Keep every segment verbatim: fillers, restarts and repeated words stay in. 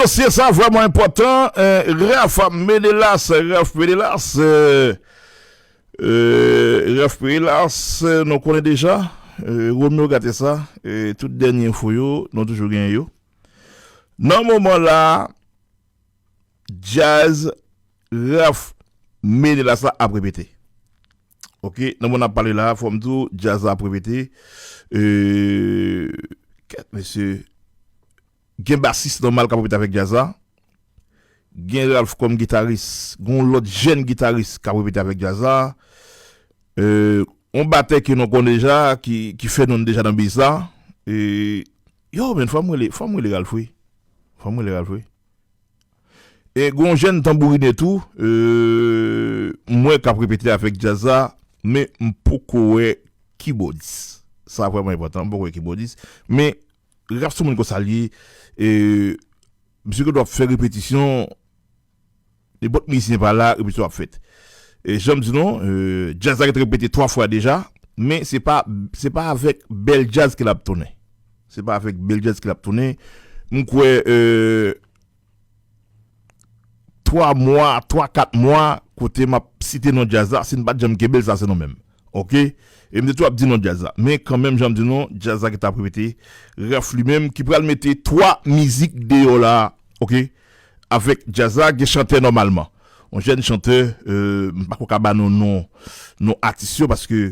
Se sa vrèman enpòtan. Eh, Ralph Menelas, Ralph Menelas, eh, eh, Ralph Menelas, eh, nou konnen deja. Eh, Romeo gate sa. Eh, tout dènye enfo yo, nou toujou genyen yo. Nan moman la, djaz Ralph Menelas la ap repete. Ok, nan moman n ap pale la, fò m di w, djaz la ap repete. Eh, kèt, mesye, gen basis nòmal k ap repete avèk djaz la. Gen Ralph kòm gitaris, gen yon lòt jèn gitaris k ap repete avèk djaz la. Eh, yon batè ke nou konnen deja, ki, ki fè non deja nan biz la. Eh, yo, men, fò m rele, fò m rele Ralph, wi. Fò m rele Ralph, wi. E gen yon jèn tanbourinè tou, eh, m wè k ap repete avèk djaz la, men m poko wè kibòdis. Sa vrèman enpòtan, m poko wè kibòdis. Men, Ralph se yon moun konsa l ye, e misye gen dwa ap fè repetisyon, nenpòt mizisyen pa la, repetisyon ap fèt. E jan m di nou, eh, djaz la gentan repete twa fwa deja, men se pa, se pa avèk bèl djaz ke l ap tounen. Se pa avèk bèl djaz ke l ap tounen. M kwè, eh, twa mwa, twa, kat mwa, kote m ap site non djaz la, si n pa t janm kenbe l, sa se nou menm. Ok? E m te tou ap di non djaz la. Men kanmenm, jan m di nou, djaz la ki t ap repete, Ralph li menm, ki pral mete twa mizik deyò la, ok? Avèk djaz la, gen chantè nòmalman. Yon jèn chantè, eh, m pa ko ka ba nou non, non atis yo, paske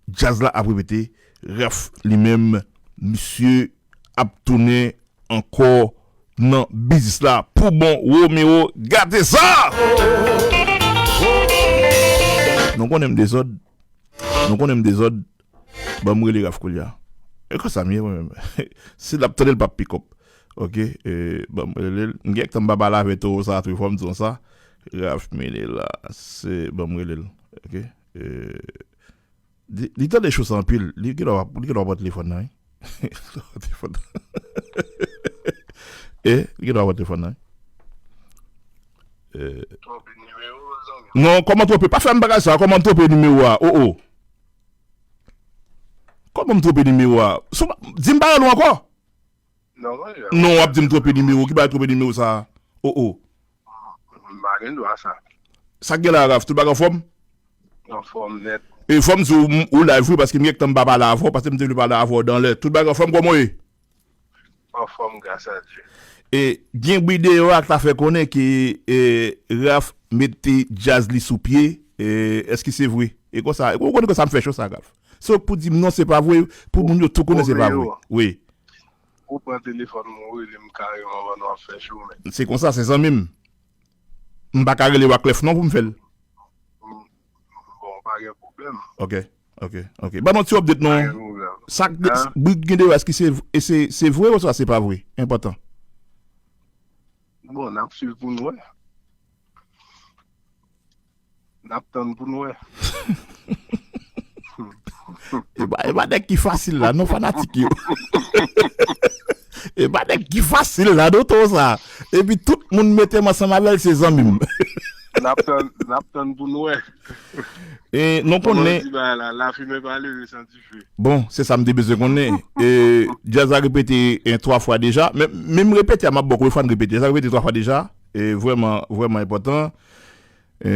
djaz la ap repete, Ralph li menm, misye ap tounen ankò nan biznis la pou bon. Romeo, gate sa! Nou konnen m dezòd. Nou konnen m dezòd. Ban m rele Ralph koulye a. E konsa m ye mwen menm. Si l ap tande l p ap pick up. Ok, eh, ban m rele l. M gen tan m pa pale avè towo sa tou, fò m di w sa. Ralph Menelas, ban m rele l. Ok, eh, Li, li tande cho sa anpil. Li gen dwa, li gen dwa pran telefòn nan, wi. Li gen dwa pran telefòn nan. Eh, li gen dwa pran telefòn nan, wi. Eh. Twonpe nimewo, zanmi. Non, kòman twonpe? Pa fè m bagay sa, kòman m twonpe nimewo a? Oh, oh. Kòman m twonpe nimewo a? Sou, di m pa rele w ankò. Non, w ap di m twonpe nimewo. Ki bagay twonpe nimewo sa a? Oh, oh. M pa gen dwa sa. Sa k gen la, Ralph? Tout bagay anfòm? Anfòm nèt. E fò m di w, m, ou live wi, paske m gen tan m pa pale avè w, paske m te vle pale avè w dan lè. Tout bagay anfòm, kòman w ye? Anfòm, gras a Dye. E gen bri deyò a k ta fè konnen ke, e, Ralph mete djaz li sou pye. E, èske se vre? E konsa, ou konnen konsa m fè cho sa, Ralph. Se w k pou di m non, se pa vre, pou moun yo tou konnen se pa vre. Wi. Ou pran telefòn mwen, ou rele m kareman pandan w ap fè cho, men. Se konsa, se zanmi m. M pa ka rele w ak lèf non pou m fè l. Bon, pa gen pwoblèm. Ok, ok, ok. Ban m yon ti update non. Pa gen pwoblèm. Sa k de-, bri k gen deyò, èske se, e se, se vre oswa se pa vre? Enpòtan. Bon, n ap swiv pou n wè. N ap tann pou n wè. E pa, e pa nèg ki fasil la, non, fanatik yo. E pa nèg ki fasil la, non, to sa. Epi tout moun mete m ansanm avè l, se zanmi m. N ap tann, n ap tann pou n wè. E, nou konnen. Kòman yo di bagay la, lafimen pa leve san dife. Bon, se sa m te bezwen konnen. E, djaz la repete, e, twa fwa deja. Men, men m repete a, m ap ba w konbyen fwa n repete. Djaz la repete twa fwa deja. E, vrèman, vrèman enpòtan. E,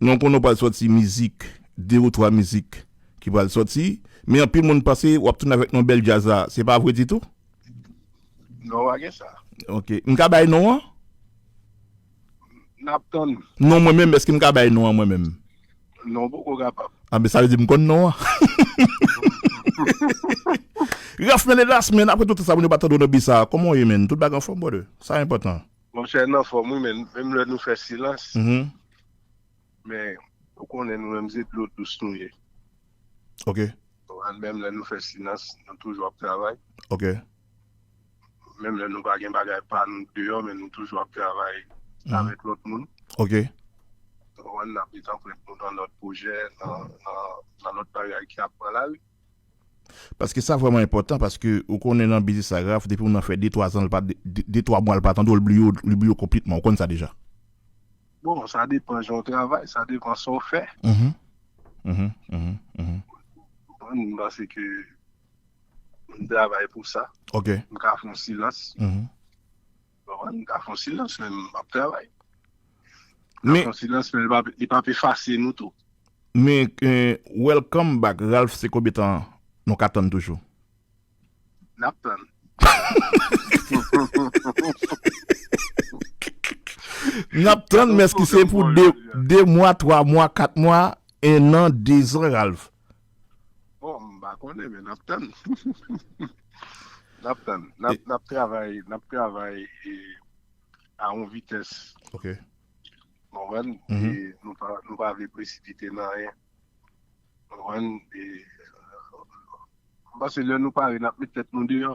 nou konnen w pral sòti mizik, de ou twa mizik ki pral sòti. Men anpil moun panse w ap tounen avèk non bèl djaz la. Se pa vre ditou? Non, pa gen sa. Ok. M ka bay non an? N ap tann. Non, mwen menm, èske m ka bay non an mwen menm? Non, poko kapab. A, men sa vle di m konn non an. Ralph Menelas, men apre tout sa, moun yo pa tande w nan bi sa. Kòman w ye, men? Tout bagay anfòm, brother? Sa enpòtan. Monchè, n anfòm, wi, men menm lè nou fè silans, mhm, men ou konnen nou menm se dlo dous nou ye. Ok. Ou konprann, menm lè nou fè silans, nou toujou ap travay. Ok. Menm lè nou pa gen bagay pa nou deyò, men nou toujou ap travay, mhm, avèk lòt moun. Ok. Ou konprann, n ap met an prèt nou nan lòt pwojè, nan, nan, nan lòt bagay ki ap pran lari. Paske sa vrèman enpòtan, paske ou konnen nan biznis la, Ralph, depi moun nan fè de, twa zan, l pa, de, de, de, twa mwa, l pa tande w, l bliye w, li bliye w konplètman. Ou konn sa deja. Bon, sa depann jan w travay, sa depann sa w fè. Mhm. Mhm, mhm, mhm. Bon, m panse ke m travay pou sa. Ok. M ka fè yon silans. Mhm. Konprann? M ka fè yon silans, men m ap travay. M ka Men, fè yon silans, men li p ap, li p ap efase nou tou. Men, eh, welcome back, Ralph, se konbyen tan nou ka tann toujou? N ap tann. N ap tann, men èske se pou de, de mwa, twa mwa, kat mwa, en an, dezan, Ralph? Bon, m pa konnen, men n ap tann. N ap tann. N ap, n ap travay, n ap travay e, a yon vitès. Ok. Konprann? Mhm. E nou pa, nou pa vle presipite nan anyen. Konprann? E, m panse lè nou pare, n ap met tèt nou deyò.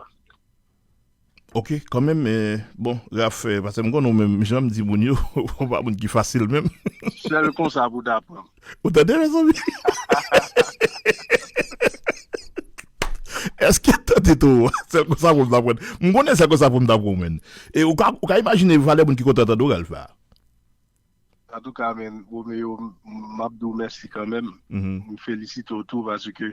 Ok, kanmenm, eh, bon, Ralph, eh, paske m konnen w menm, jan m di moun yo, ou pa moun ki fasil menm. Sèl konsa pou ta pran m. Ou tande, mezanmi? Èske w tande tou? Sèl konsa pou m ta pran. M konnen sèl konsa pou m ta pran w, menn. E ou ka, ou ka imajine valè moun ki kontan tande w, Ralph, la? Antouka, men, Romeo, m, m ap di w mèsi kanmenm. Mhm. M felisite w tou paske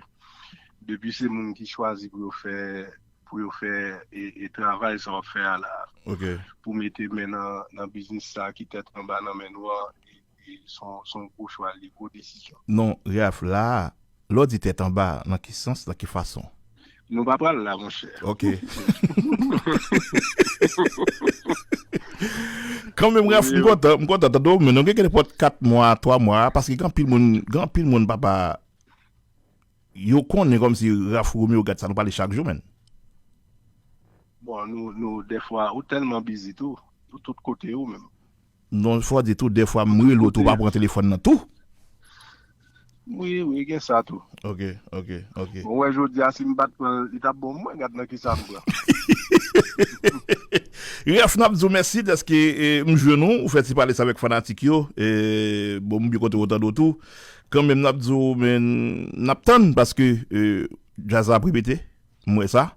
depi se moun ki chwazi pou yo fè, pou yo fè e, e travay sa w ap fè a la, Ok. pou mete men nan, nan biznis sa ki tèt anba nan men nou an, e, e se yon, se yon gwo chwa, li gwo desizyon. Non, Ralph, la, lè w di tèt anba, nan ki sans, nan ki fason? Nou pa pral la, monchè. Ok. Kanmenm, Ralph, m kontan, m kontan tande w, men nou gen nenpòt kat mwa, twa mwa, paske gen anpil moun, gen anpil moun, papa, yo konnen kòmsi Ralph Romeo gad sa, nou pale chak jou, menn. Bon, nou, nou, dèfwa, ou tèlman bizi tou, ou tout kote ou menm. Non, fò di tou, dèfwa m rele w tou, ou pa pran telefòn nan tou. Wi, wi, gen sa tou. Ok, ok, ok. Bon, wè, jodi a, si m pa t pran l, li t ap bon mwen, gad nan ki sa m pran. Ralph, n ap di w mèsi dèske, eh, m jwenn ou, ou fè ti pale sa avèk fanatik yo. Eh, bon, m byen kontan tande w tou. Kanmenm, n ap di w, men n ap tann paske, eh, djaz la ap repete. M wè sa.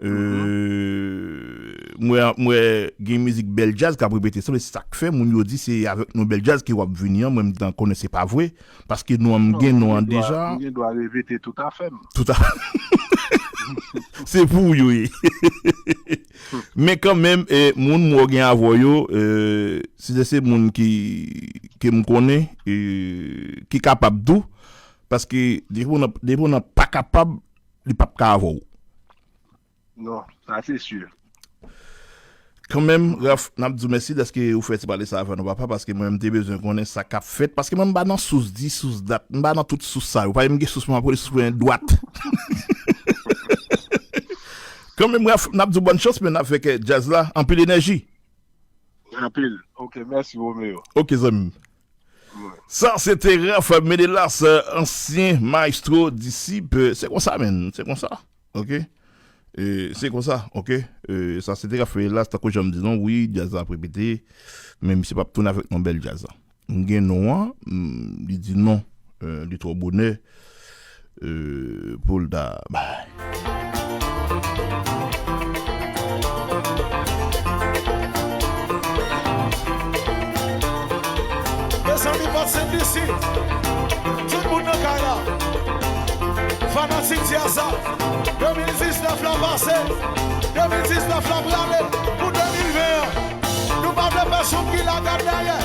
Euh, mwen, mwen gen mizik bèl djaz k ap repete. Sanble se sa k fè moun yo di se avèk nou bèl djaz ke w ap vini an. Mwen, m t konnen se pa vre. Paske nou an, m gen nou an deja. M gen dwa repete tout afè m. Tout a Se pou ou yo ye. Men kanmenm, eh, moun mwen gen avè yo, eh, se, se moun ki, ke m konnen, eh, ki kapab tou. Paske depi w nan, depi w nan pa kapab, li p ap ka avè w. Non, sa se si. Kanmenm, Ralph, n ap di w mèsi dèske ou fè ti pale sa avè nou, papa, paske mwen, m te bezwen konnen sa k ap fèt, paske mwen, m pa nan sous di, sous dat, m pa nan tout sous sa yo. Paske m gen sous mwen, m ap rele sous mwen dwat. Kanmenm, Ralph, n ap di w bòn chans, men n ap fè kè djaz la, anpil enèji. Anpil. Ok, mèsi, Romeo. Ok, zanmi m. Sa, se te Ralph Menelas, ansyen maestro Disip. Se konsa, menn. Se konsa. Ok? E, se konsa. Ok? E, sa, se te Ralph Menelas, tankou jan m di nou, wi, djaz la ap repete. Men misye p ap tounen avèk non bèl djaz la. M gen non an, m, li di non. E, li twò bonè. Euh, pou l ta bay. Mezanmi, pase disi. Tout moun nan kay la. Fanatik Diaza. De mil diznèf la pase. De mil diznèf la prale. Pou de mil ven an. Nou pa vle pèsonn ki la gad dèyè.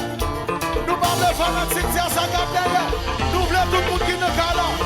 Nou pa vle fanatik Diaza gad dèyè. Nou vle tout moun ki nan kay la.